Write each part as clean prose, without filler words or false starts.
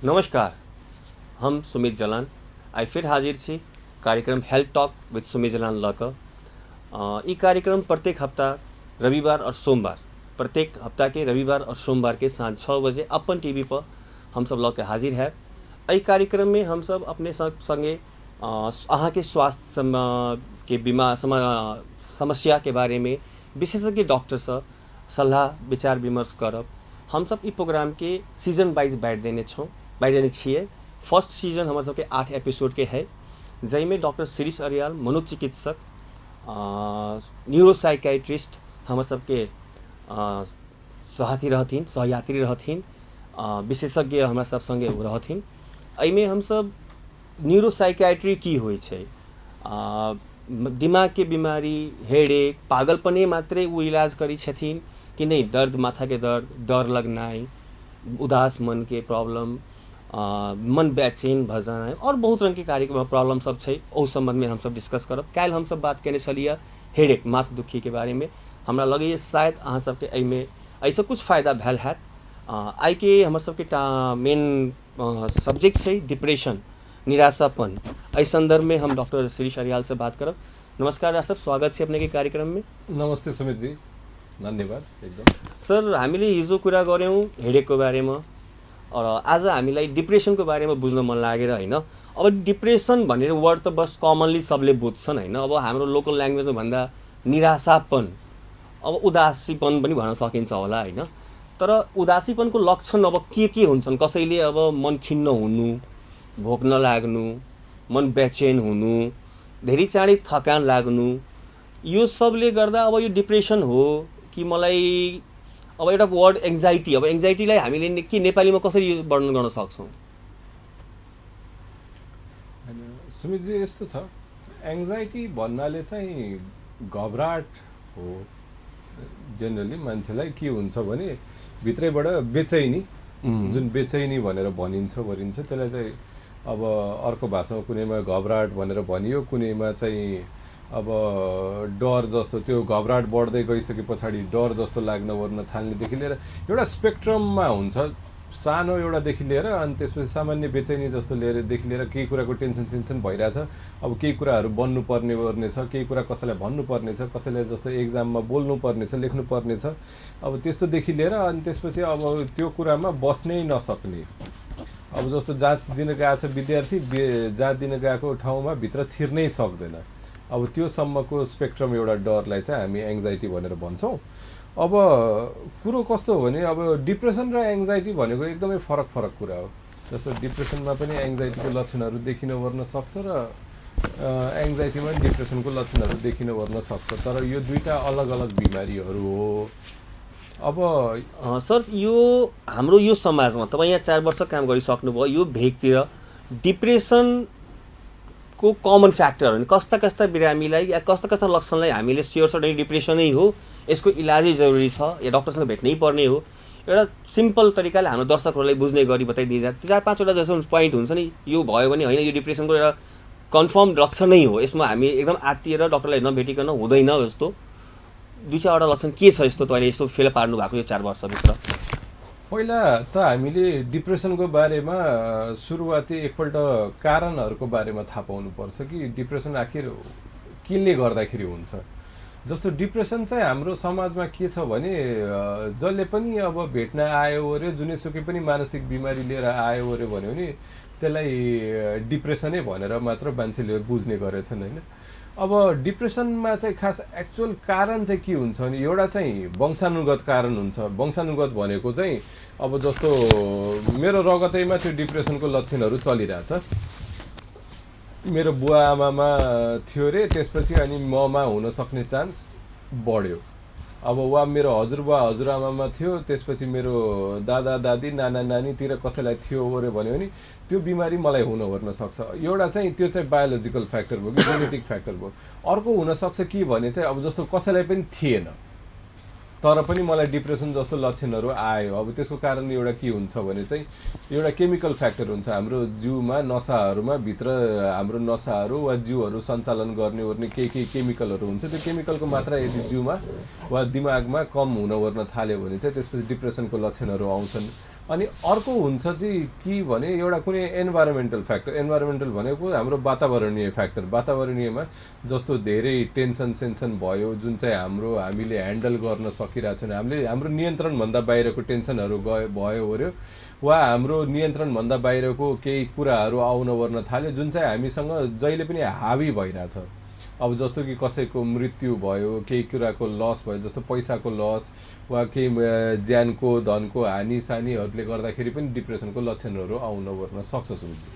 नमस्कार, हम सुमित जलान आई फिर हाजिर छी कार्यक्रम health talk with Sumit Jalan locker. ये कार्यक्रम प्रत्येक हफ्ता रविवार और सोमवार, प्रत्येक हफ्ता के रविवार और सोमवार के सांझ 6 बजे अपन टीवी पर हम सब लौके हाजिर है। एहि कार्यक्रम में हम सब अपने संगे अहाँ के स्वास्थ्य के बीमा समस्या के बारे में विशेषज्ञ डॉक्टर से सलाह विचार विमर्श करब। हम सब ई प्रोग्राम के सीजन वाइज बाँट देने छिए। फर्स्ट सीजन हमारे सबके 8 एपिसोड के है, जैमें डॉक्टर शिरीष अरियाल मनोचिकित्सक न्यूरोसाइकियाट्रिस्ट हमारे सबके सहयात्री रहथिन, विशेषज्ञ हमारा सब संगे रहथिन। एहिमे हम सब न्यूरोसाइकियाट्री की होइ छै, दिमाग के बीमारी, हेडेक, पागलपने मात्रे वो इलाज करी छथिन कि नहीं, दर्द, माथा के दर्द, डर लगनाइ, उदास मन के प्रॉब्लम, मन बेचैन भ जानाइ और बहुत रंग के कार्यक्रम प्रॉब्लम सब छै। ओ संबंध में हम सब डिस्कस करब। काल्हि हम सब बात केने छलिए हेडेक, माथा दुखी के बारे में। हमरा लगैए शायद अहाँ सबके एहिमे ऐसे कुछ फायदा भेल हैत। आई के हमर सबके मेन सब्जेक्ट छै डिप्रेशन, निराशापन। इस संदर्भ में हम डॉक्टर शिरीष अरियाल से बात करब। नमस्कार डॉक्टर साहब, स्वागत है अपने के कार्यक्रम में। नमस्ते सुमित जी, धन्यवाद। एकदम सर, हामीले हिजो कुरा गऱ्यौँ हेडेकको बारेमा और आज हामीलाई डिप्रेसनको बारेमा बुझ्न मन लागेर हैन। अब डिप्रेसन भनेर वर्ड त बस कमनली सबले बुझ्छन् हैन। अब हाम्रो लोकल ल्याङ्ग्वेजमा भन्दा निराशापन, अब उदासीपन पनि भन्न सकिन्छ होला हैन। तर उदासीपनको लक्षण अब के हुन्छन्? कसैले अब मन खिन्न हुनु, भोक नलाग्नु, मन बेचैन हुनु, धेरै चाँडै थकान लाग्नु, यो सबले गर्दा अब यो डिप्रेसन हो कि मलाई अब एउटा वर्ड एङ्जाइटी, अब एङ्जाइटीलाई हामीले के नेपालीमा कसरी वर्णन गर्न सक्छौँ? सुमित जी, यस्तो छ, एङ्जाइटी भन्नाले चाहिँ घबराहट हो। जेनरली मान्छेलाई के हुन्छ भने भित्रैबाट बेचैनी, जुन बेचैनी भनेर भनिन्छ त्यसलाई चाहिँ अब अर्को भाषामा कुनैमा घबराहट भनेर भनियो, कुनैमा चाहिँ अब डर जस्तो, त्यो घबराहट बढ्दै गइसके पछाडि डर जस्तो लाग्न ओर्न थाल्नेदेखि लिएर एउटा स्पेक्ट्रममा हुन्छ, सानो एउटादेखि लिएर अनि त्यसपछि सामान्य बेचैनी जस्तो देखि लिएर केही कुराको टेन्सन भइरहेछ। अब केही कुराहरू बन्नुपर्ने ओर्ने छ, केही कुरा कसैलाई भन्नुपर्ने छ, कसैलाई जस्तो एक्जाममा बोल्नुपर्ने छ, लेख्नुपर्ने छ, अब त्यस्तोदेखि लिएर अनि त्यसपछि अब त्यो कुरामा बस्नै नसक्ने, अब जस्तो जाँच दिन गएको छ विद्यार्थी, जाँच दिन गएको ठाउँमा भित्र छिर्नै सक्दैन। अब त्यो सम्मको स्पेक्ट्रम एउटा डरलाई चाहिँ हामी एङ्जाइटी भनेर भन्छौँ। अब कुरो कस्तो हो भने अब डिप्रेसन र एङ्जाइटी भनेको एकदमै फरक कुरा हो। जस्तो डिप्रेसनमा पनि एङ्जाइटीको लक्षणहरू देखिन ओर्न सक्छ र एङ्जाइटीमा पनि डिप्रेसनको लक्षणहरू देखिन ओर्न सक्छ, तर यो दुईटा अलग अलग बिमारीहरू हो। अब सर, यो हाम्रो यो समाजमा तपाईँ यहाँ 4 वर्ष काम गरिसक्नुभयो, यो भेगतिर डिप्रेसनको कमन फ्याक्टरहरू कस्ता बिरामीलाई या कस्ता लक्षणलाई हामीले स्योर सर्टेन डिप्रेसनै हो, यसको इलाजै जरुरी छ या डक्टरसँग भेट्नै पर्ने हो, एउटा सिम्पल तरिकाले हाम्रो दर्शकहरूलाई बुझ्ने गरी बताइदिँदा 4-5 वटा जस्तो पोइन्ट हुन्छ नि, यो भयो भने होइन, यो डिप्रेसनको एउटा कन्फर्म लक्षण नै हो, यसमा हामी एकदम आत्तिएर डक्टरलाई नभेटिकन हुँदैन जस्तो 2-4 वटा लक्षण के छ यस्तो तपाईँले यसो फेला पार्नु भएको यो 4 वर्षभित्र? पहिला त हामीले डिप्रेसनको बारेमा सुरुवाती एकपल्ट कारणहरूको बारेमा थाहा पाउनुपर्छ कि डिप्रेसन आखिर केले गर्दाखेरि हुन्छ। जस्तो डिप्रेसन चाहिँ हाम्रो समाजमा के छ भने जसले पनि अब भेट्न आयो ओर्यो, जुनैसुकै पनि मानसिक बिमारी लिएर आयो ओर्यो भन्यो भने त्यसलाई डिप्रेसनै भनेर मात्र मान्छेले बुझ्ने गरेछन् हैन। अब डिप्रेसनमा चाहिँ खास एक्चुअल कारण चाहिँ के हुन्छ भने एउटा चाहिँ वंशानुगत कारण हुन्छ। वंशानुगत भनेको चाहिँ अब जस्तो मेरो रगतैमा त्यो डिप्रेसनको लक्षणहरू चलिरहेछ, मेरो बुवा आमामा थियो रे, त्यसपछि अनि ममा हुन सक्ने चान्स बढ्यो। अब वा मेरो हजुरबुवा हजुरआमामा थियो, त्यसपछि मेरो दादा दादी नाना नानीतिर कसैलाई थियो ओर्यो भन्यो भने त्यो बिमारी मलाई हुन ओर्न सक्छ। एउटा चाहिँ त्यो चाहिँ बायोलोजिकल फ्याक्टर भयो कि जेनेटिक फ्याक्टर भयो। अर्को हुनसक्छ के भने चाहिँ अब जस्तो कसैलाई पनि थिएन तर पनि मलाई डिप्रेसन जस्तो लक्षणहरू आयो, अब त्यसको कारण एउटा के हुन्छ भने चाहिँ एउटा केमिकल फ्याक्टर हुन्छ हाम्रो जिउमा, नसाहरूमा, भित्र हाम्रो नसाहरू वा जिउहरू सञ्चालन गर्ने ओर्ने केही केमिकलहरू हुन्छ। त्यो केमिकलको मात्रा यदि जिउमा वा दिमागमा कम हुन ओर्न थाल्यो भने चाहिँ त्यसपछि डिप्रेसनको लक्षणहरू आउँछन्। अनि अर्को हुन्छ चाहिँ के भने एउटा कुनै एन्भाइरोमेन्टल फ्याक्टर, एन्भाइरोमेन्टल भनेको हाम्रो वातावरणीय फ्याक्टर, वातावरणीयमा जस्तो धेरै टेन्सन सेन्सन भयो जुन चाहिँ हामीले ह्यान्डल गर्न सकिरहेको छैन, हाम्रो नियन्त्रणभन्दा बाहिरको टेन्सनहरू भयो ओऱ्यो वा हाम्रो नियन्त्रणभन्दा बाहिरको केही कुराहरू आउन ओर्न थाल्यो जुन चाहिँ हामीसँग जहिले पनि हावी भइरहेछ। अब जस्तो कि कसैको मृत्यु भयो, केही कुराको लस भयो, जस्तो पैसाको लस वा केही ज्यानको धनको हानि सानीहरूले गर्दाखेरि पनि डिप्रेसनको लक्षणहरू आउन ओर्न सक्छ सुरुजी।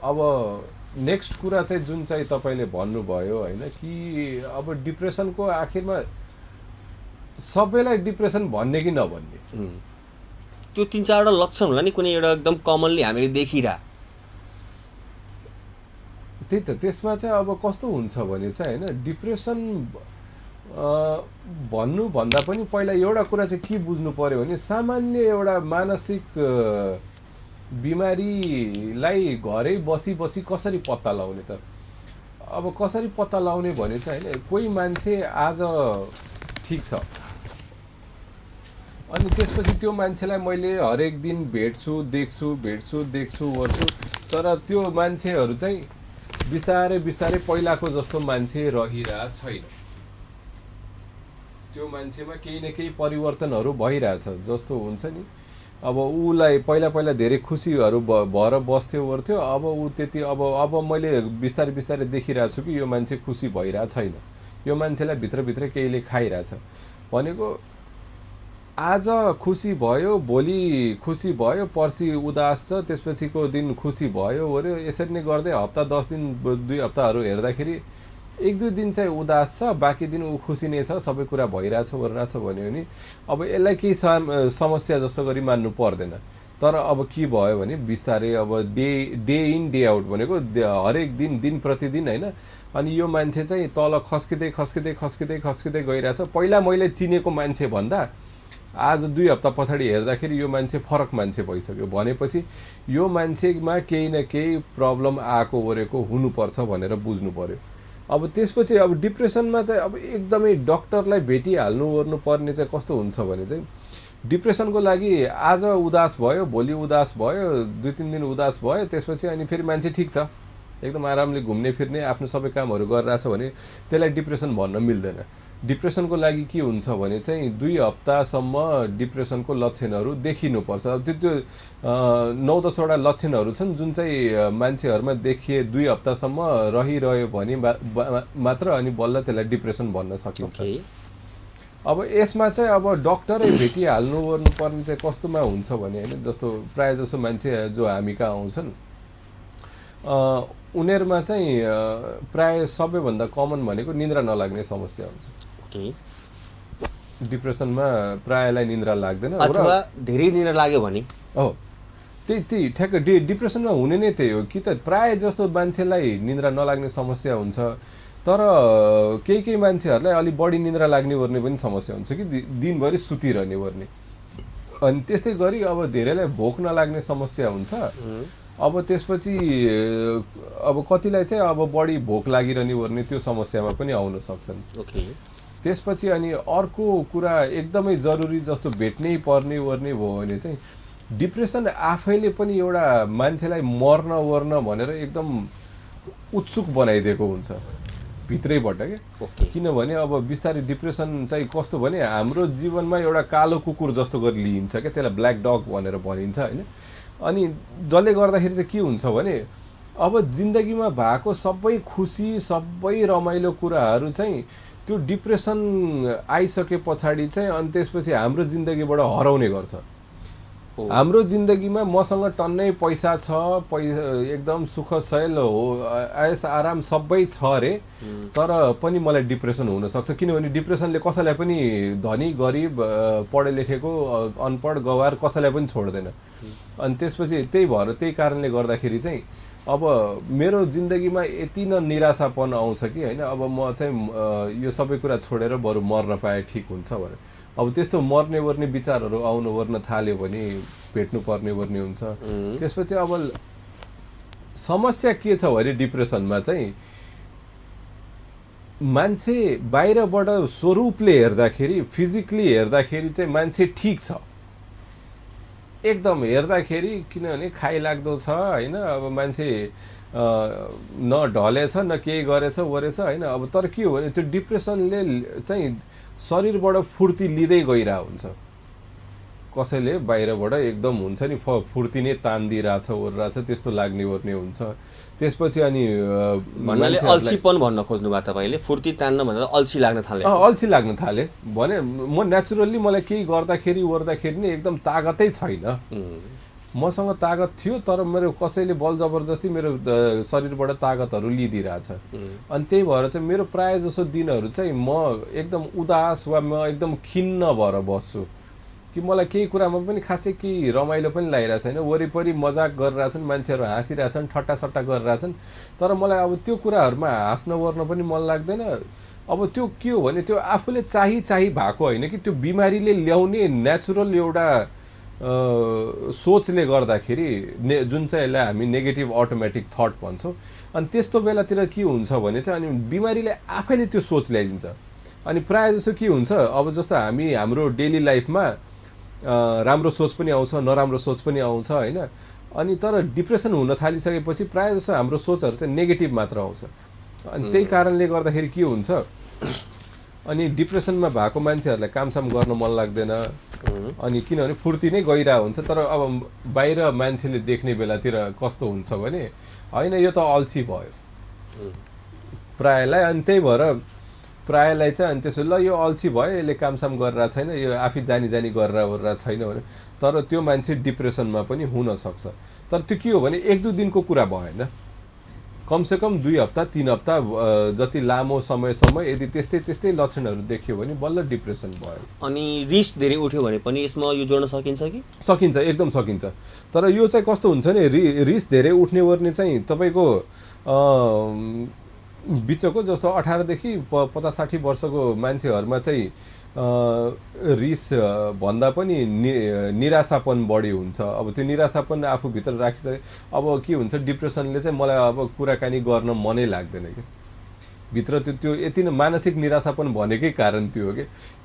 अब नेक्स्ट कुरा चाहिँ जुन चाहिँ तपाईँले भन्नुभयो होइन कि अब डिप्रेसनको आखिरमा सबैलाई डिप्रेसन भन्ने कि नभन्ने, त्यो 3-4वटा लक्षण होला नि कुनै एउटा एकदम कमनली हामीले देखिरह। त्यही त, त्यसमा चाहिँ अब कस्तो हुन्छ भने चाहिँ होइन डिप्रेसन भन्नुभन्दा पनि पहिला एउटा कुरा चाहिँ के बुझ्नु पर्यो भने सामान्य एउटा मानसिक बिमारीलाई घरै बसी बसी कसरी पत्ता लगाउने त। अब कसरी पत्ता लगाउने भने चाहिँ होइन कोही मान्छे आज ठिक छ अनि त्यसपछि त्यो मान्छेलाई मैले हरेक दिन भेट्छु देख्छु गर्छु, तर त्यो मान्छेहरू चाहिँ बिस्तारै बिस्तारै पहिलाको जस्तो मान्छे रहिरहेको छैन। त्यो मान्छेमा केही न केही परिवर्तनहरू भइरहेछ जस्तो हुन्छ नि। अब उलाई पहिला धेरै खुसीहरू भएर बस्थ्यो वर्थ्यो, अब ऊ त्यति अब मैले बिस्तारै बिस्तारै देखिरहेको छु कि यो मान्छे खुसी भइरहेको छैन, यो मान्छेलाई भित्रभित्र केहीले खाइरहेछ भनेको। आज खुसी भयो, भोलि खुसी भयो, पर्सि उदास छ, त्यसपछिको दिन खुसी भयो ओऱ्यो, यसरी नै गर्दै हप्ता 10 दिन 2 हप्ताहरू हेर्दाखेरि 1-2 दिन चाहिँ उदास छ, बाँकी दिन ऊ खुसी नै छ, सबै कुरा भइरहेछ ओरिरहेछ भन्यो भने अब यसलाई केही समस्या जस्तो गरी मान्नु पर्दैन। तर अब के भयो भने बिस्तारै अब डे इन डे आउट भनेको हरेक दिन प्रतिदिन होइन, अनि यो मान्छे चाहिँ तल खस्किँदै गइरहेछ। पहिला मैले चिनेको मान्छे भन्दा आज 2 हप्ता पछाडि हेर्दाखेरि यो मान्छे फरक मान्छे भइसक्यो भनेपछि यो मान्छेमा केही न केही प्रब्लम आएको ओरेको हुनुपर्छ भनेर बुझ्नु पर्यो। अब त्यसपछि अब डिप्रेसनमा चाहिँ अब एकदमै डक्टरलाई भेटिहाल्नु ओर्नु पर्ने चाहिँ कस्तो हुन्छ भने चाहिँ डिप्रेसनको लागि आज उदास भयो, भोलि उदास भयो, 2-3 दिन उदास भयो, त्यसपछि अनि फेरि मान्छे ठिक छ, एकदम आरामले घुम्ने फिर्ने आफ्नो सबै कामहरू गरिरहेछ भने त्यसलाई डिप्रेसन भन्न मिल्दैन। डिप्रेसनको लागि के हुन्छ भने चाहिँ 2 हप्तासम्म डिप्रेसनको लक्षणहरू देखिनुपर्छ। त्यो 9-10वटा लक्षणहरू छन् जुन चाहिँ मान्छेहरूमा देखिए 2 हप्तासम्म रहिरह्यो भने मात्र अनि बल्ल त्यसलाई डिप्रेसन भन्न सकिन्छ। अब यसमा चाहिँ अब डक्टरै भेटिहाल्नु ओर्नु पर्ने चाहिँ कस्तोमा हुन्छ भने होइन, जस्तो प्रायः जसो मान्छे जो हामी कहाँ आउँछन् उनीहरूमा चाहिँ प्रायः सबैभन्दा कमन भनेको निन्द्रा नलाग्ने समस्या हुन्छ। डिप्रेसनमा प्रायःलाई निन्द्रा लाग्दैन अथवा धेरै निन्द्रा लाग्यो भने हो त्यही ठ्याक्क डिप्रेसनमा हुने नै त्यही हो कि त। प्रायः जस्तो मान्छेलाई निन्द्रा नलाग्ने समस्या हुन्छ, तर केही मान्छेहरूलाई अलि बढी निन्द्रा लाग्ने ओर्ने पनि समस्या हुन्छ कि दिनभरि सुतिरहने ओर्ने। अनि त्यस्तै गरी अब धेरैलाई भोक नलाग्ने समस्या हुन्छ। अब त्यसपछि अब कतिलाई चाहिँ अब बढी भोक लागिरहने ओर्ने त्यो समस्यामा पनि आउन सक्छन्। त्यसपछि अनि अर्को कुरा एकदमै जरुरी जस्तो भेट्नै पर्ने ओर्ने भयो भने चाहिँ डिप्रेसन आफैले पनि एउटा मान्छेलाई मर्न ओर्न भनेर एकदम उत्सुक बनाइदिएको हुन्छ भित्रैबाट के। किनभने अब बिस्तारै डिप्रेसन चाहिँ कस्तो भने हाम्रो जीवनमा एउटा कालो कुकुर जस्तो गरी लिइन्छ क्या, त्यसलाई ब्ल्याक डग भनेर भनिन्छ होइन। अनि जसले गर्दाखेरि चाहिँ के हुन्छ भने अब जिन्दगीमा भएको सबै खुसी सबै रमाइलो कुराहरू चाहिँ त्यो डिप्रेसन आइसके पछाडि चाहिँ अनि त्यसपछि हाम्रो जिन्दगीबाट हराउने गर्छ। हाम्रो जिन्दगीमा मसँग टन्नै पैसा छ, एकदम सुख शैल हो, आयस आराम सबै छ अरे, तर पनि मलाई डिप्रेसन हुनसक्छ। किनभने डिप्रेसनले कसैलाई पनि धनी गरिब पढे लेखेको अनपढ गवार कसैलाई पनि छोड्दैन। अनि त्यसपछि त्यही कारणले गर्दाखेरि चाहिँ अब मेरो जिन्दगीमा यति न निराशापन आउँछ कि होइन, अब म चाहिँ यो सबै कुरा छोडेर बरु मर्न पाए ठिक हुन्छ भनेर। अब त्यस्तो मर्ने ओर्ने विचारहरू आउनु ओर्न थाल्यो भने भेट्नु पर्ने ओर्ने हुन्छ। त्यसपछि अब समस्या के छ भने डिप्रेसनमा चाहिँ मान्छे बाहिरबाट स्वरूपले हेर्दाखेरि फिजिकली हेर्दाखेरि चाहिँ मान्छे ठिक छ, एकदम हेर्दाखेरि किनभने खाइलाग्दो छ होइन, अब मान्छे न ढलेछ न केही गरेछ वरेछ होइन। अब तर के हो भने त्यो डिप्रेसनले चाहिँ शरीरबाट फुर्ती लिँदै गइरहेको हुन्छ। कसैले बाहिरबाट एकदम हुन्छ नि फुर्ती नै तान्दिरहेछ ओर्रहेछ त्यस्तो लाग्ने ओर्ने हुन्छ। त्यसपछि अनि भन्नाले अल्छीपन भन्न खोज्नु भयो तपाईँले, फुर्ती तान्न भनेर अल्छी लाग्न थाले। अल्छी लाग्न थाले भने म नेचुरल्ली मलाई केही गर्दाखेरि ओर्दाखेरि नै एकदम तागतै छैन। मसँग तागत थियो तर मेरो कसैले बल जबरजस्ती मेरो शरीरबाट तागतहरू लिइदिरहेछ। अनि त्यही भएर चाहिँ मेरो प्रायः जसो दिनहरू चाहिँ म एकदम उदास वा म एकदम खिन्न भएर बस्छु कि मलाई केही कुरामा पनि खासै केही रमाइलो पनि लागिरहेको छैन। वरिपरि मजाक गरिरहेछन्, मान्छेहरू हाँसिरहेछन्, ठट्टासट्टा गरिरहेछन्, तर मलाई अब त्यो कुराहरूमा हाँस्न ओर्न पनि मन लाग्दैन। अब त्यो के हो भने त्यो आफूले चाहिँ भएको होइन कि त्यो बिमारीले ल्याउने नेचुरल एउटा सोचले गर्दाखेरि जुन चाहिँ यसलाई हामी नेगेटिभ अटोमेटिक थट भन्छौँ। अनि त्यस्तो बेलातिर के हुन्छ भने चाहिँ अनि बिमारीले आफैले त्यो सोच ल्याइदिन्छ। अनि प्रायः जसो के हुन्छ, अब जस्तो हामी हाम्रो डेली लाइफमा राम्रो सोच पनि आउँछ, नराम्रो सोच पनि आउँछ होइन। अनि तर डिप्रेसन हुन थालिसकेपछि प्रायः जसो हाम्रो सोचहरू चाहिँ नेगेटिभ मात्र आउँछ। अनि त्यही कारणले गर्दाखेरि के हुन्छ, अनि डिप्रेसनमा भएको मान्छेहरूलाई कामसाम गर्न मन लाग्दैन। अनि किनभने फुर्ती नै गइरहेको हुन्छ। तर अब बाहिर मान्छेले देख्ने बेलातिर कस्तो हुन्छ भने होइन यो त अल्छी भयो प्रायःलाई। अनि त्यही भएर प्रायःलाई चाहिँ अनि त्यसो ल यो अल्छी भयो, यसले कामसाम गरिरहेको छैन, यो आफै जानी गरेर ओरेर छैन भने तर त्यो मान्छे डिप्रेसनमा पनि हुनसक्छ। तर त्यो के हो भने 1-2 दिनको कुरा भएन, कमसेकम 2 हप्ता 3 हप्ता जति लामो समयसम्म यदि त्यस्तै लक्षणहरू देखियो भने बल्ल डिप्रेसन भयो। अनि रिस धेरै उठ्यो भने पनि यसमा यो जोड्न सकिन्छ कि? सकिन्छ, एकदम सकिन्छ। तर यो चाहिँ कस्तो हुन्छ नि, रिस धेरै उठ्ने ओर्ने चाहिँ तपाईँको बिचको जस्तो 18 देखि 50-60 वर्षको मान्छेहरूमा चाहिँ रिस भन्दा पनि निराशापन बढी हुन्छ। अब त्यो निराशापन आफूभित्र राखिसके अब के हुन्छ, डिप्रेसनले चाहिँ मलाई अब कुराकानी गर्न मनै लाग्दैन कि भित्र त्यो यति नै मानसिक निराशापन भनेकै कारण त्यो हो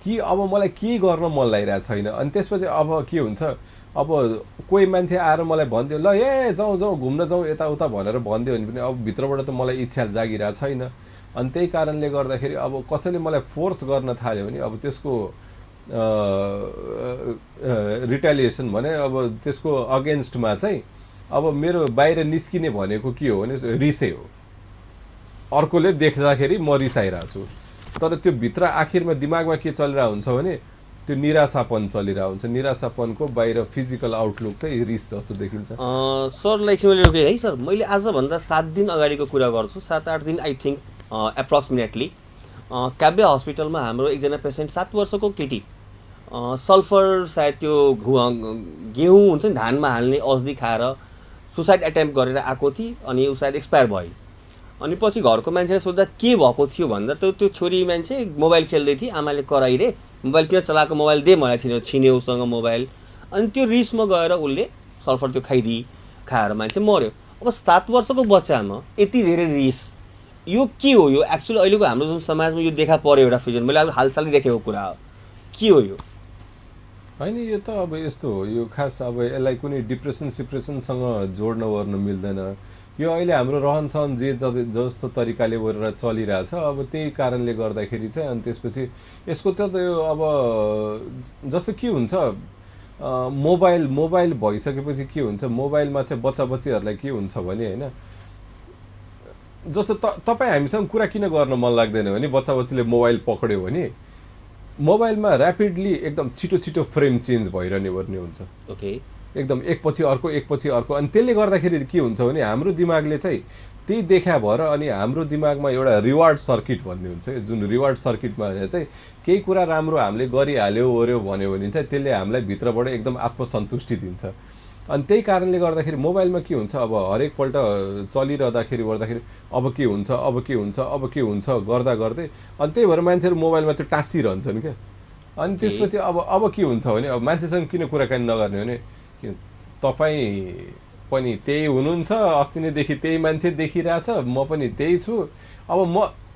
कि अब मलाई केही गर्न मन लागिरहेको छैन। अनि त्यसपछि अब के हुन्छ, अब कोही मान्छे आएर मलाई भनिदियो ल जाउँ घुम्न जाउँ यताउता भनेर भनिदियो भने पनि अब भित्रबाट त मलाई इच्छा जागिरहेको छैन। अनि त्यही कारणले गर्दाखेरि अब कसैले मलाई फोर्स गर्न थाल्यो भने अब त्यसको रिटालिएसन भने अब त्यसको अगेन्स्टमा चाहिँ अब मेरो बाहिर निस्किने भनेको के हो भने रिसै हो। अर्कोले देख्दाखेरि म रिसाइरहेको छु, तर त्यो भित्र आखिरमा दिमागमा के चलिरहेको हुन्छ भने त्यो निराशापन चलिरहेको हुन्छ। निराशापनको बाहिर फिजिकल आउटलुक चाहिँ रिस जस्तो देखिन्छ। सरलाई एकछिन रोकेँ है सर, मैले आजभन्दा 7 दिन अगाडिको कुरा गर्छु, 7-8 दिन आई थिङ्क एप्रोक्सिमेटली काव्य हस्पिटलमा हाम्रो एकजना पेसेन्ट 7 वर्षको केटी सल्फर सायद त्यो गेहूँ हुन्छ नि धानमा हाल्ने औषधि खाएर सुसाइड एटेम्प्ट गरेर आएको थिए अनि ऊ सायद एक्सपायर भयो। अनि पछि घरको मान्छेले सोद्धा के भएको थियो भन्दा त्यो छोरी मान्छे मोबाइल खेल्दै थिए, आमाले कराइरे मोबाइल किन चलाएको, मोबाइल दे मलाई छिन्यो उसँग मोबाइल। अनि त्यो रिसमा गएर उसले सल्फर त्यो खाएर मान्छे मऱ्यो। अब 7 वर्षको बच्चामा यति धेरै रिस, यो के हो? यो एक्चुअली अहिलेको हाम्रो जुन समाजमा यो देखा पर्यो एउटा फिजन, मैले अब हालसालै देखेको कुरा हो, के हो यो? होइन यो त अब यस्तो हो, यो खास अब यसलाई कुनै डिप्रेसनसँग जोड्न ओर्न मिल्दैन। यो अहिले हाम्रो रहनसहन जस्तो तरिकाले गरेर चलिरहेछ, अब त्यही कारणले गर्दाखेरि चाहिँ अनि त्यसपछि यसको त यो अब जस्तो के हुन्छ, मोबाइल भइसकेपछि के हुन्छ, मोबाइलमा चाहिँ बच्चाबच्चीहरूलाई के हुन्छ भने होइन, जस्तो तपाईँ हामीसँग कुरा किन गर्न मन लाग्दैन भने बच्चाबच्चीले मोबाइल पक्ड्यो भने मोबाइलमा ऱ्यापिडली एकदम छिटो फ्रेम चेन्ज भइरहने ओर्ने हुन्छ। ओके, एकदम एकपछि अर्को। अनि त्यसले गर्दाखेरि के हुन्छ भने हाम्रो दिमागले चाहिँ त्यही देखा भएर अनि हाम्रो दिमागमा एउटा रिवार्ड सर्किट भन्ने हुन्छ, जुन रिवार्ड सर्किटमा चाहिँ केही कुरा राम्रो हामीले गरिहाल्यो ओर्यो भन्यो भने चाहिँ त्यसले हामीलाई भित्रबाट एकदम आत्मसन्तुष्टि दिन्छ। अनि त्यही कारणले गर्दाखेरि मोबाइलमा के हुन्छ, अब हरेकपल्ट चलिरहँदाखेरि अब के हुन्छ गर्दा गर्दै अनि त्यही भएर मान्छेहरू मोबाइलमा त्यो टाँसिरहन्छन् क्या। अनि त्यसपछि अब के हुन्छ भने अब मान्छेसँग किन कुराकानी नगर्ने भने तपाईँ पनि त्यही हुनुहुन्छ, अस्ति नैदेखि त्यही मान्छे देखिरहेछ, म पनि त्यही छु। अब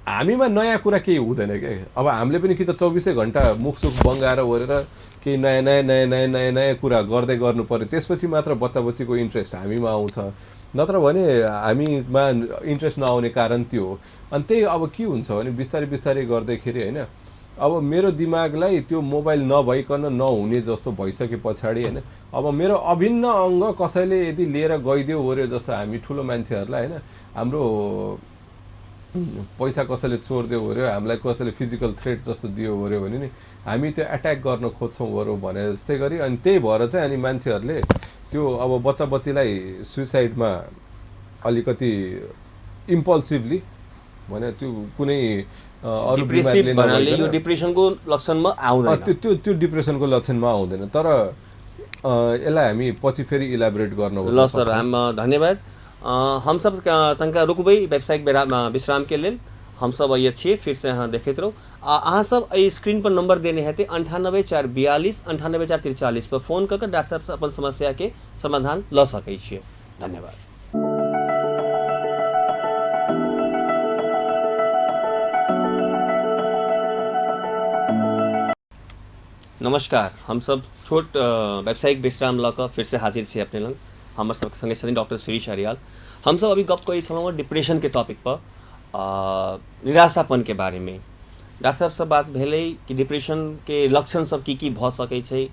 हामीमा नयाँ कुरा केही हुँदैन क्या। अब हामीले पनि कि त 24 घण्टा मुखसुख बङ्गाएर ओरेर केही नयाँ नयाँ नयाँ नयाँ नयाँ नयाँ कुरा गर्दै गर्नु पऱ्यो, त्यसपछि मात्र बच्चा बच्चीको इन्ट्रेस्ट हामीमा आउँछ, नत्र भने हामीमा इन्ट्रेस्ट नआउने कारण त्यो हो। अनि त्यही अब के हुन्छ भने बिस्तारै बिस्तारै गर्दैखेरि होइन, अब मेरो दिमागलाई त्यो मोबाइल नभइकन नहुने जस्तो भइसके पछाडि होइन, अब मेरो अभिन्न अङ्ग कसैले यदि लिएर गइदियो ओऱ्यो, जस्तो हामी ठुलो मान्छेहरूलाई होइन, हाम्रो पैसा कसैले चोरिदियो ओऱ्यो, हामीलाई कसैले फिजिकल थ्रेट जस्तो दियो ओऱ्यो भने नि हामी त्यो एट्याक गर्न खोज्छौँ ओऱ्यो भने जस्तै गरी। अनि त्यही भएर चाहिँ अनि मान्छेहरूले त्यो अब बच्चा बच्चीलाई सुइसाइडमा अलिकति इम्पल्सिभली भने त्यो कुनै अरू बिमारीले भन्नाले यो डिप्रेसनको लक्षणमा आउँदैन, त्यो डिप्रेसनको लक्षणमा आउँदैन। तर यसलाई हामी पछि फेरि इलाबोरेट गर्न। ल सर, हम धन्यवाद। हम सब तनका रुकबै व्यावसायिक विश्राम के लेल। हम सब ये छिए फिर से अहाँ देखैत रहू। अहाँ सब एहि स्क्रीन पर नंबर देने हेतै 98 442 98 443 पर फोन कऽ डॉक्टर साहब से अपन समस्या के समाधान ल सकै छियै। धन्यवाद। नमस्कार, हम सब छोट व्यावसायिक विश्राम लऽ फिर से हाजिर छी अपने लग। हमर सबके संगे छथिन डॉक्टर शिरीष आर्याल। हम सब अभी गप करै छलहुँ डिप्रेशन के टॉपिक पर, निराशापन के बारे में। डॉक्टर साहब से बात भेलै कि डिप्रेशन के लक्षण सब की भऽ सकै छै।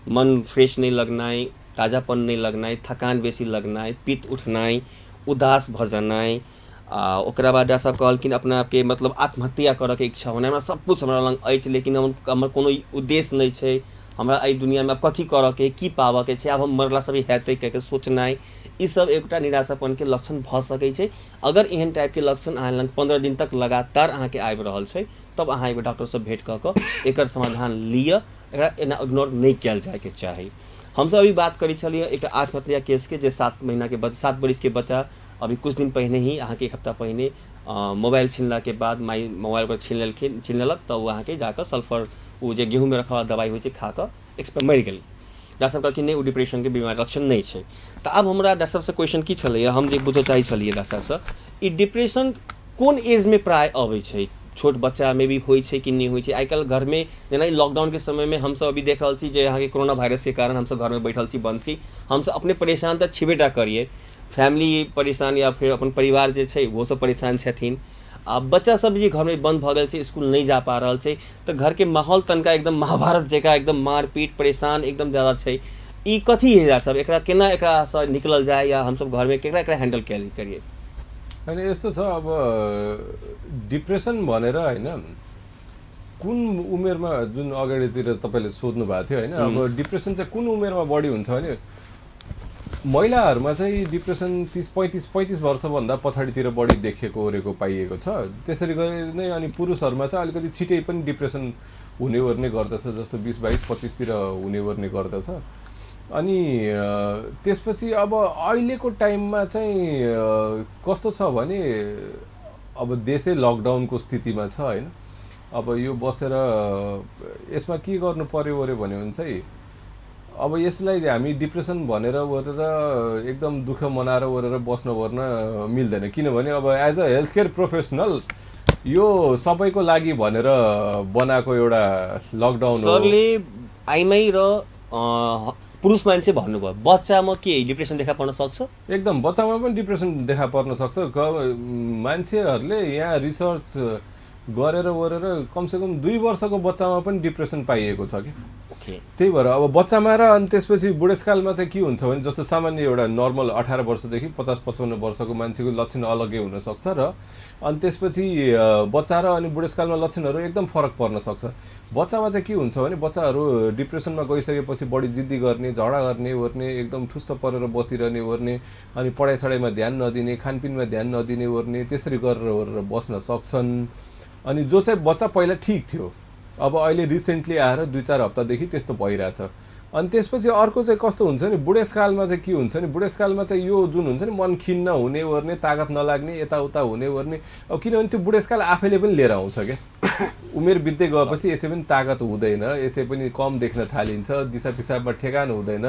मन फ्रेश नहीं लगनाइ, ताजापन नहीं लगनाइ, थकान बेसी लगनाइ, पित्त उठनाइ, उदास भऽ जेनाइ, ओकरा बाद डॉक्टर साहब कहलखिन अपना आपके मतलब आत्महत्या करऽ के इच्छा होनाइ। हमरा सब कुछ हमरा लग अछि लेकिन हमर कोनो उद्देश्य नहीं छै, हमरा एहि दुनिया में अब कथी करऽ के, की पाबऽ के छै, अब हम मरला से भी हेतै कह के सोचनाइ, ई सब एकटा निराशापन के लक्षण भऽ सकै छै। अगर एहन टाइप के लक्षण अहाँ लग 15 दिन तक लगातार अहाँ के आबि रहल छै, तब अहाँ एगो डॉक्टर से भेंट कऽ कऽ एकर समाधान लिअ, एकरा एना इग्नोर नहीं कयल जाय के चाही। हमसब अभी बात करै छलियै एकटा आत्महत्या केस के, जे 7 बरिस के बच्चा अभी कुछ दिन पहिने ही अहाँ के 1 हफ्ता पहिने मोबाइल छीनला के बाद माई मोबाइल पर छीन लेलक, तब वो अहाँ के जाकर सल्फर वो जे गेहूँ में रखा दवाई होइ छै खा कऽ एक्सपायर मरि गेल। डॉक्टर साहब कहलखिन नहीं, वो डिप्रेशन के बीमारी लक्षण नहीं छै। तऽ आब हमरा डॉक्टर साहब से क्वेश्चन की छलैया, हम जे बुझऽ चाहै छलियै डॉक्टर साहब से, ई डिप्रेशन कोन एज में प्राय अबै छै? छोट बच्चा में भी होइ छै कि नहीं होइ छै? आइकाल्हि घर में जेना लॉकडाउन के समय में हमसब अभी देख रहल छी जे अहाँ के कोरोना वायरस के कारण हमसब घर में बैठल छी, बंद छी, हमसब अपने परेशान तऽ छेबेटा करिए, फैमिली परेशान या फिर अपन परिवार जे छै वो सब परेशान छथिन। आ बच्चा सब जे घर में बंद भऽ गेल छै, स्कूल नहीं जा पा रहल छै, तऽ घर के माहौल तनका एकदम महाभारत जकाँ एकदम मारपीट परेशान एकदम ज़्यादा छै। ई कथी है सब, एकरा केना एकरा से निकलल जाए, या हम सब घर में केकरा एकरा हैंडल करिए? अनि यस्तो छ, अब डिप्रेसन भनेर होइन कुन उमेरमा, जुन अगाडितिर तपाईँले सोध्नु भएको थियो होइन, अब डिप्रेसन चाहिँ कुन उमेरमा बढी हुन्छ भने महिलाहरूमा चाहिँ डिप्रेसन 35 वर्षभन्दा पछाडितिर बढी देखेको ओरेको पाइएको छ। त्यसरी गरी नै अनि पुरुषहरूमा चाहिँ अलिकति छिटै पनि डिप्रेसन हुने ओर्ने गर्दछ, जस्तो 20, 22, 25 हुने ओर्ने गर्दछ। अनि त्यसपछि अब अहिलेको टाइममा चाहिँ कस्तो छ भने अब देशै लकडाउनको स्थितिमा छ होइन। अब यो बसेर यसमा के गर्नु पर्यो ओर्यो भने चाहिँ अब यसलाई हामी डिप्रेसन भनेर ओरेर एकदम दुःख मनाएर ओरेर बस्न मिल्दैन, किनभने अब as a health care professional यो सबैको लागि भनेर बनाएको एउटा लकडाउन हो। सरले आइमै र पुरुष मान्छे भन्नुभयो, बच्चामा के डिप्रेसन देखा पर्न सक्छ? एकदम बच्चामा पनि डिप्रेसन देखा पर्न सक्छ। मान्छेहरूले यहाँ रिसर्च गरेर ओरेर कमसेकम 2 वर्षको बच्चामा पनि डिप्रेसन पाइएको छ कि। त्यही भएर अब बच्चामा र अनि त्यसपछि बुढेसकालमा चाहिँ के हुन्छ भने जस्तो सामान्य एउटा नर्मल 18 वर्षदेखि 50-55 वर्षको मान्छेको लक्षण अलग्गै हुनसक्छ, र अनि त्यसपछि बच्चा र अनि बुढेसकालमा लक्षणहरू एकदम फरक पर्न सक्छ। बच्चामा चाहिँ के हुन्छ भने बच्चाहरू डिप्रेसनमा गइसकेपछि बढी जिद्दी गर्ने, झगडा गर्ने ओर्ने, एकदम ठुस्स परेर बसिरहने ओर्ने, अनि पढाइ सढाइमा ध्यान नदिने, खानपिनमा ध्यान नदिने ओर्ने, त्यसरी गरेर ओरेर बस्न सक्छन्। अनि जो चाहिँ बच्चा पहिला ठिक थियो, अब अहिले रिसेन्टली आएर 2-4 हप्तादेखि त्यस्तो भइरहेछ। अनि त्यसपछि अर्को चाहिँ कस्तो हुन्छ नि बुढेसकालमा चाहिँ के हुन्छ नि बुढेसकालमा चाहिँ यो जुन हुन्छ नि मन खिन्न हुने ओर्ने तागत नलाग्ने यताउता हुने ओर्ने अब किनभने त्यो बुढेसकाल आफैले पनि लिएर आउँछ क्या उमेर बित्दै गएपछि यसै पनि तागत हुँदैन यसै पनि कम देख्न थालिन्छ दिशा पिसाबमा ठेगान हुँदैन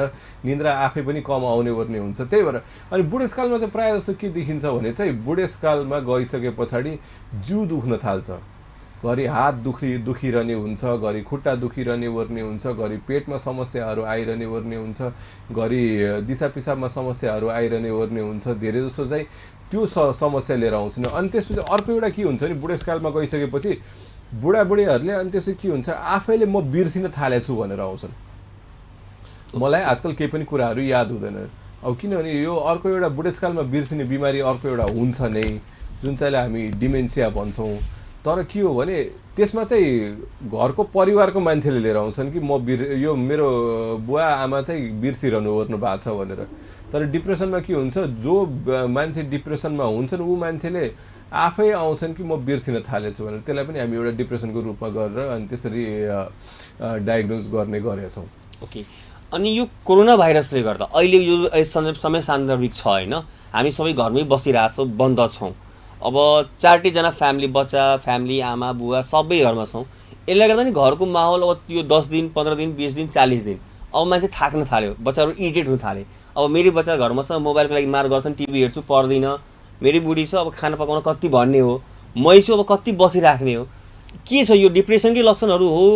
निन्द्रा आफै पनि कम आउने ओर्ने हुन्छ त्यही भएर अनि बुढेसकालमा चाहिँ प्रायः जस्तो के देखिन्छ भने चाहिँ बुढेसकालमा गइसके पछाडि जिउ दुख्न थाल्छ घरि हात दुखिरहने हुन्छ घरि खुट्टा दुखिरहने ओर्ने हुन्छ घरि पेटमा समस्याहरू आइरहने ओर्ने हुन्छ घरि दिशा पिसाबमा समस्याहरू आइरहने ओर्ने हुन्छ धेरै जसो चाहिँ त्यो समस्या लिएर आउँछन् अनि त्यसपछि अर्को एउटा के हुन्छ नि बुढेसकालमा गइसकेपछि बुढाबुढीहरूले अनि त्यसपछि के हुन्छ आफैले म बिर्सिन थालेछु भनेर आउँछन् मलाई आजकल केही पनि कुराहरू याद हुँदैन अब किनभने यो अर्को एउटा बुढेसकालमा बिर्सिने बिमारी अर्को एउटा हुन्छ नै जुन चाहिँलाई हामी डिमेन्सिया भन्छौँ तर के हो भने त्यसमा चाहिँ घरको परिवारको मान्छेले लिएर आउँछन् कि म यो मेरो बुवा आमा चाहिँ बिर्सिरहनु ओर्नु भएको छ भनेर तर डिप्रेसनमा के हुन्छ जो मान्छे डिप्रेसनमा हुन्छन् ऊ मान्छेले आफै आउँछन् कि म बिर्सिन थालेछु भनेर त्यसलाई पनि हामी एउटा डिप्रेसनको रूपमा गरेर अनि त्यसरी डायग्नोज गर्ने गरेछौँ ओके अनि यो कोरोना भाइरसले गर्दा अहिले यो समय सान्दर्भिक छ होइन हामी सबै घरमै बसिरहेछौँ बन्द छौँ अब 4जना फ्यामिली बच्चा फ्यामिली आमा बुवा सबै घरमा छौँ यसले गर्दा नि घरको माहौल अब त्यो 10 दिन 15 दिन 20 दिन 40 दिन अब मान्छे थाक्न थाल्यो बच्चाहरू इरिटेट हुन थाले अब मेरै बच्चा घरमा छ मोबाइलको लागि मार गर्छन् टिभी हेर्छु पढ्दिनँ मेरी बुढी छ अब खाना पकाउन कति भन्ने हो मै छु अब कति बसिराख्ने हो के छ यो डिप्रेसनकै लक्षणहरू हो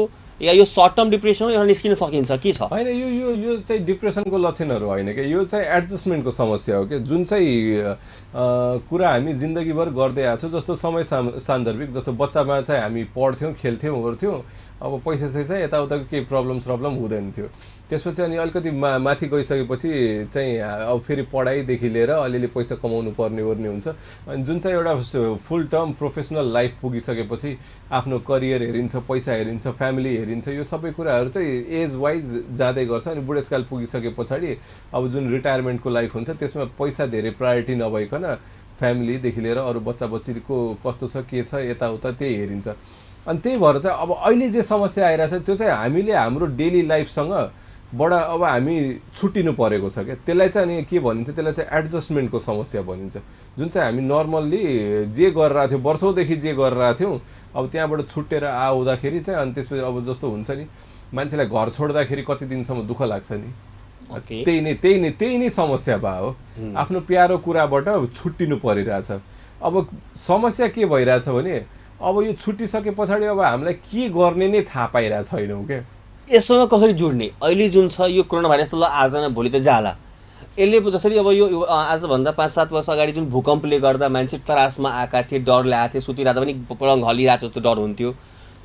या यो सर्ट टर्म डिप्रेसन हो या निस्किन सकिन्छ के छ होइन यो चाहिँ डिप्रेसनको लक्षणहरू होइन क्या यो चाहिँ एडजस्टमेन्टको समस्या हो क्या जुन चाहिँ कुरा हामी जिन्दगीभर गर्दै आएको छौँ जस्तो समय सान्दर्भिक जस्तो बच्चामा चाहिँ हामी पढ्थ्यौँ खेल्थ्यौँ गर्थ्यौँ अब पैसा यताउताको केही प्रब्लम हुँदैन थियो त्यसपछि अनि अलिकति माथि गइसकेपछि चाहिँ अब फेरि पढाइदेखि लिएर अलिअलि पैसा कमाउनु पर्ने ओर्ने हुन्छ अनि जुन चाहिँ एउटा फुल टर्म प्रोफेसनल लाइफ पुगिसकेपछि आफ्नो करियर हेरिन्छ पैसा हेरिन्छ फ्यामिली हेरिन्छ यो सबै कुराहरू चाहिँ एज वाइज जाँदै गर्छ अनि बुढेसकाल पुगिसके पछाडि अब जुन रिटायरमेन्टको लाइफ हुन्छ त्यसमा पैसा धेरै प्रायोरिटी नभइकन फ्यामिलीदेखि लिएर अरू बच्चा बच्चीको कस्तो छ के छ यताउता त्यही हेरिन्छ अनि त्यही भएर चाहिँ अब अहिले जे समस्या आइरहेछ त्यो चाहिँ हामीले हाम्रो डेली लाइफसँग बडा अब हामी छुट्टिनु परेको छ क्या त्यसलाई चाहिँ अनि के भनिन्छ त्यसलाई चाहिँ एडजस्टमेन्टको समस्या भनिन्छ जुन चाहिँ हामी नर्मल्ली जे गरिरहेको थियौँ वर्षौँदेखि जे गरिरहेको थियौँ अब त्यहाँबाट छुट्टेर आउँदाखेरि चाहिँ अनि त्यसपछि अब जस्तो हुन्छ नि मान्छेलाई घर छोड्दाखेरि कति दिनसम्म दुःख लाग्छ नि त्यही नै समस्या भयो हो आफ्नो प्यारो कुराबाट छुट्टिनु परिरहेछ अब समस्या के भइरहेछ भने अब यो छुट्टिसके पछाडि अब हामीलाई के गर्ने नै थाहा पाइरहेको छैनौँ क्या यससँग कसरी जोड्ने अहिले जुन छ यो कोरोना भाइरस त ल आज न भोलि त जाला यसले जसरी अब यो आजभन्दा 5-7 वर्ष अगाडि जुन भूकम्पले गर्दा मान्छे त्रासमा आएका थिए डर ल्याएको थियो सुतिरहेको पनि पलङ हलिरहेको जस्तो डर हुन्थ्यो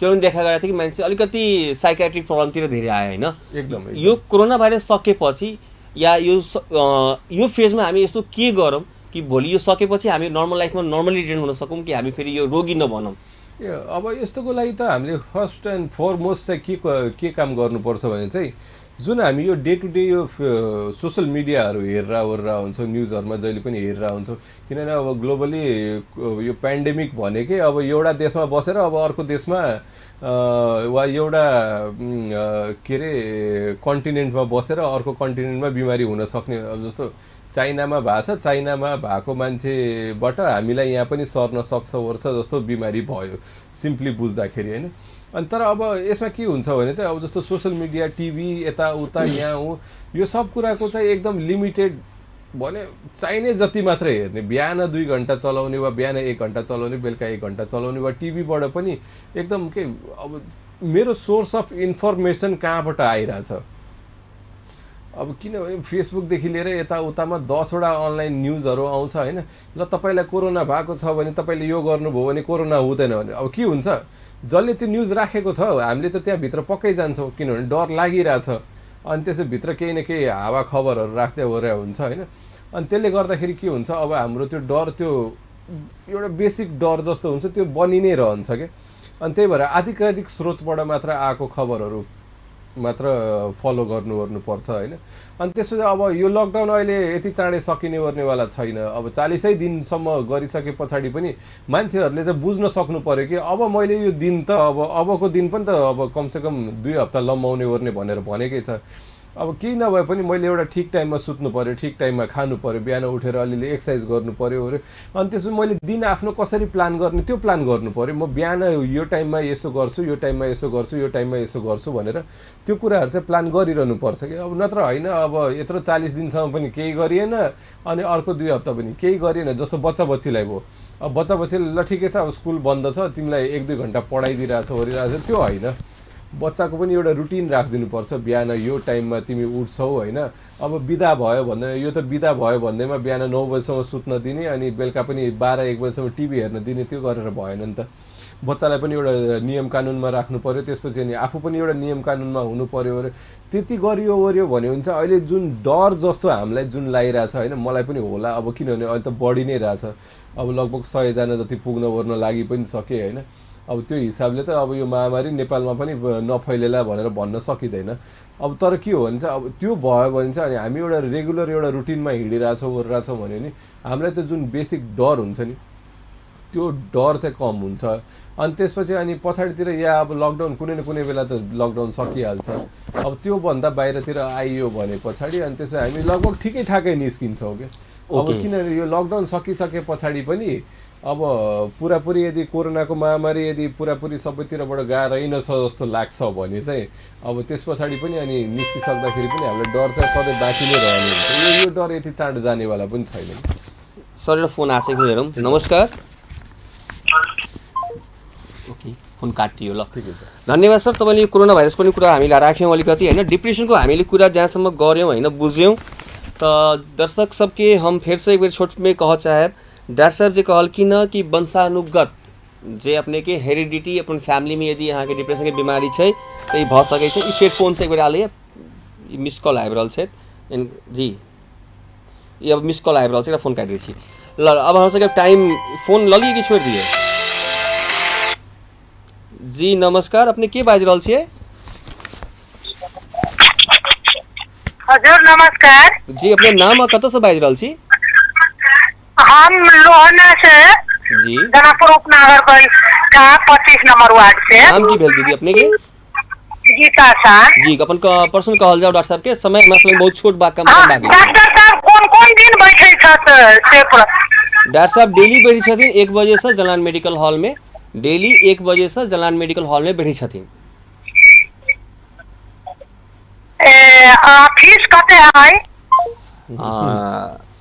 त्यो पनि देखा गएको थियो कि मान्छे अलिकति साइकेट्रिक प्रब्लमतिर धेरै आयो होइन एकदम यो कोरोना भाइरस सकेपछि या यो फेजमा हामी यस्तो के गरौँ कि भोलि यो सकेपछि हामी नर्मल लाइफमा नर्मली रिटर्न हुन सकौँ कि हामी फेरि यो रोगी नभनौँ अब यस्तोको लागि त हामीले फर्स्ट एन्ड फरमोस्ट चाहिँ के काम गर्नुपर्छ भने चाहिँ जुन हामी यो डे टु डे यो सोसल मिडियाहरू हेरेर हुन्छौँ न्युजहरूमा जहिले पनि हेरेर हुन्छौँ किनभने अब ग्लोबली यो पेन्डेमिक भनेकै अब एउटा देशमा बसेर अब अर्को देशमा वा एउटा के अरे कन्टिनेन्टमा बसेर अर्को कन्टिनेन्टमा बिमारी हुन सक्ने अब जस्तो चाइनामा भएको छ चाइनामा भएको मान्छेबाट हामीलाई यहाँ पनि सर्न सक्छ वर्ष जस्तो बिमारी भयो सिम्पली बुझ्दाखेरि होइन अनि तर अब यसमा के हुन्छ भने चाहिँ अब जस्तो सोसल मिडिया टिभी यताउता यहाँ हो यो सब कुराको चाहिँ एकदम लिमिटेड भने चाहिने जति मात्रै हेर्ने बिहान 2 घन्टा चलाउने वा बिहान 1 घन्टा चलाउने बेलुका 1 घन्टा चलाउने वा टिभीबाट पनि एकदम के अब मेरो सोर्स अफ इन्फर्मेसन कहाँबाट आइरहेछ अब किनभने फेसबुकदेखि लिएर यताउतामा 10वटा अनलाइन न्युजहरू आउँछ होइन ल तपाईँलाई कोरोना भएको छ भने तपाईँले यो गर्नुभयो भने कोरोना हुँदैन भने अब के हुन्छ जसले त्यो न्युज राखेको छ हामीले त त्यहाँभित्र पक्कै जान्छौँ किनभने डर लागिरहेछ अनि त्यसैभित्र केही न केही हावा खबरहरू राख्दै ओरे हुन्छ होइन अनि त्यसले गर्दाखेरि के हुन्छ अब हाम्रो त्यो डर त्यो एउटा बेसिक डर जस्तो हुन्छ त्यो बनि नै रहन्छ क्या अनि त्यही भएर आधिकारिक स्रोतबाट मात्र आएको खबरहरू मात्र फलो गर्नुपर्छ होइन अनि त्यसपछि अब यो लकडाउन अहिले यति चाँडै सकिने ओर्नेवाला छैन अब 40 दिनसम्म गरिसके पछाडि पनि मान्छेहरूले चाहिँ बुझ्न सक्नु पर्यो कि अब मैले यो दिन त अबको दिन पनि त अब कमसेकम 2 हप्ता लम्बाउने ओर्ने भनेर भनेकै छ अब केही नभए पनि मैले एउटा ठिक टाइममा सुत्नु पर्यो, ठिक टाइममा खानु पर्यो, बिहान उठेर अलिअलि एक्सर्साइज गर्नु पर्यो अरे, अनि त्यसपछि मैले दिन आफ्नो कसरी प्लान गर्ने त्यो प्लान गर्नु पर्यो। म बिहान यो टाइममा यसो गर्छु, यो टाइममा यसो गर्छु, यो टाइममा यसो गर्छु भनेर त्यो कुराहरू चाहिँ प्लान गरिरहनु पर्छ कि। अब नत्र होइन अब यत्रो 40 दिनसम्म पनि केही गरिएन अनि अर्को 2 हप्ता पनि केही गरिएन, जस्तो बच्चा बच्चीलाई भयो। अब बच्चा बच्चीले ल ठिकै छ अब स्कुल बन्द छ, तिमीलाई 1-2 घन्टा पढाइदिइरहेछ ओरिरहेछ, त्यो होइन। बच्चाको पनि एउटा रुटिन राखिदिनुपर्छ, बिहान यो टाइममा तिमी उठ्छौ होइन। अब बिदा भयो भन्दा यो त बिदा भयो भन्दैमा बिहान 9 बजीसम्म सुत्न दिने अनि बेलुका पनि 12-1 बजीसम्म टिभी हेर्न दिने, त्यो गरेर भएन नि त। बच्चालाई पनि एउटा नियम कानुनमा राख्नु पर्यो, त्यसपछि अनि आफू पनि एउटा नियम कानुनमा हुनु पर्यो अरे। त्यति गरियो ओर्यो भन्यो भने चाहिँ अहिले जुन डर जस्तो हामीलाई जुन लागिरहेछ होइन, मलाई पनि होला अब, किनभने अहिले त बढी नै रहेछ। अब लगभग 100 जना जति पुग्न ओर्न लागि पनि सके होइन। अब त्यो हिसाबले त अब यो महामारी नेपालमा पनि नफैलेला भनेर भन्न सकिँदैन। अब तर के हो भने चाहिँ अब त्यो भयो भने चाहिँ अनि हामी एउटा रेगुलर एउटा रुटिनमा हिँडिरहेछौँ ओरिरहेछौँ भन्यो भने हामीलाई त जुन बेसिक डर हुन्छ नि त्यो डर चाहिँ कम हुन्छ। अनि त्यसपछि अनि पछाडितिर या अब लकडाउन कुनै न कुनै बेला त लकडाउन सकिहाल्छ। अब त्योभन्दा बाहिरतिर आइयो भने पछाडि अनि त्यसो हामी लगभग ठिकै ठाकै निस्किन्छौँ क्या। अब किनभने यो लकडाउन सकिसके पछाडि पनि अब पुरापुरी यदि कोरोनाको महामारी यदि पुरापुरी सबैतिरबाट गएनछ जस्तो लाग्छ भने चाहिँ अब त्यस पछाडि पनि अनि निस्किसक्दाखेरि पनि हामीलाई डर चाहिँ सधैँ बाँकी नै रहने हुन्छ। यो डर यति चाँडो जानेवाला पनि छैन। सर फोन आएको छ हेरौँ। नमस्कार। ओके फोन काटियो ल, ठिकै छ। धन्यवाद सर। तपाईँले यो कोरोना भाइरस पनि कुरा हामीले राख्यौँ अलिकति होइन, डिप्रेसनको हामीले कुरा जहाँसम्म गऱ्यौँ होइन बुझ्यौँ। तो दर्शक सबके हम फिर से एक बार छोट में कह चाहे डॉक्टर साहब जी कहलखिन कि वंशानुगत जे अपने के हेरिडिटी अपन फैमिली में यदि यहाँ के डिप्रेशन के बीमारी है तो ये भ सकै छै। फिर फोन से एक बार आलिए मिस कॉल आबि रहल छै जी, ये अब मिस कॉल आबि रहल छै, फोन काटि दै छी। ल अब हम सबके टाइम फोन ललिए कि छोड़ दिए जी। नमस्कार, अपने के बाजि रहल छियै? हजुर नमस्कार जी, अपने नाम और कतऽ से बाजि रहल छी? हम लोहना से जी, दानापुर उपनगर का 25 नंबर वार्ड से। नाम की भेल दीदी अपने के? गीता शाह जी, अपन पर्सन कहल जाओ डॉक्टर साहब के। समय हमरा सब बहुत छोट बा, कम बाकी। डॉक्टर साहब कौन दिन बैठे छत से पर? डॉक्टर साहब डेली बैठी छथिन 1 बजे से जलान मेडिकल हॉल में, डेली 1 बजे से जलान मेडिकल हॉल में बैठी छथिन। फीस कते है?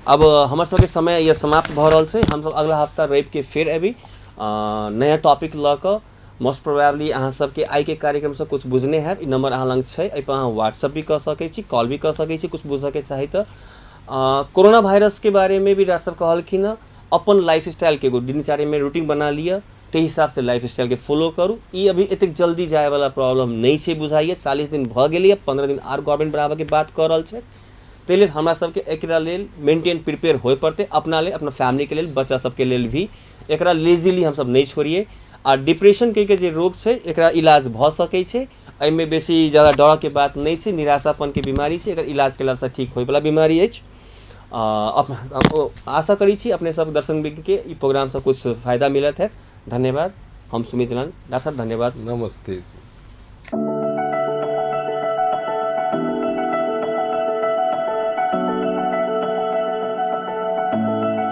अब हमारे सबके समय यह समाप्त भ रहल छै। हम सब अगला हफ्ता रवि के फिर अभी नया टॉपिक ल क मोस्ट प्रोबेबली अहाँ सबके आई के कार्यक्रम से कुछ बुझने है। ई नंबर अहाँ लंग छै, एहि पर अहाँ व्हाट्सअप भी कर सकै छी, कॉल भी कर सकै छी कुछ बुझे के चाही तो। कोरोना वायरस के बारे में भी डॉक्टर साहब कहलखिन अपन लाइफ स्टाइल के एगो दिनचर्या में रूटीन बना लिया, ते हिसाब से लाइफ स्टाइल के फॉलो करूँ। ई अभी एतेक जल्दी जाए वाला प्रॉब्लम नहीं छै बुझाइए। 40 दिन भ गेलिए, 15 दिन आर गवर्नमेंट बढ़ावे के बात कर रहल छै। ताहि लेल हमरा सबके एकरा लेल मेंटेन प्रिपेयर होए पड़ते, अपना लेल, अपना फैमिली के लेल, बच्चा सबके लेल भी। एकरा लेजीली हम सब नहीं छोड़िए। आ डिप्रेशन के जे रोग छै एकरा इलाज भ सकै छै, एहिमे बेसी ज़्यादा डर के बात नहीं छै। निराशापन के बीमारी छै, एकर इलाज केला से ठीक होए वाला बीमारी अछि। आशा करी छी अपने सब दर्शक के ई प्रोग्राम से कुछ फायदा मिलत है। धन्यवाद। हम सुमित जलान। डॉक्टर साहब धन्यवाद। नमस्ते।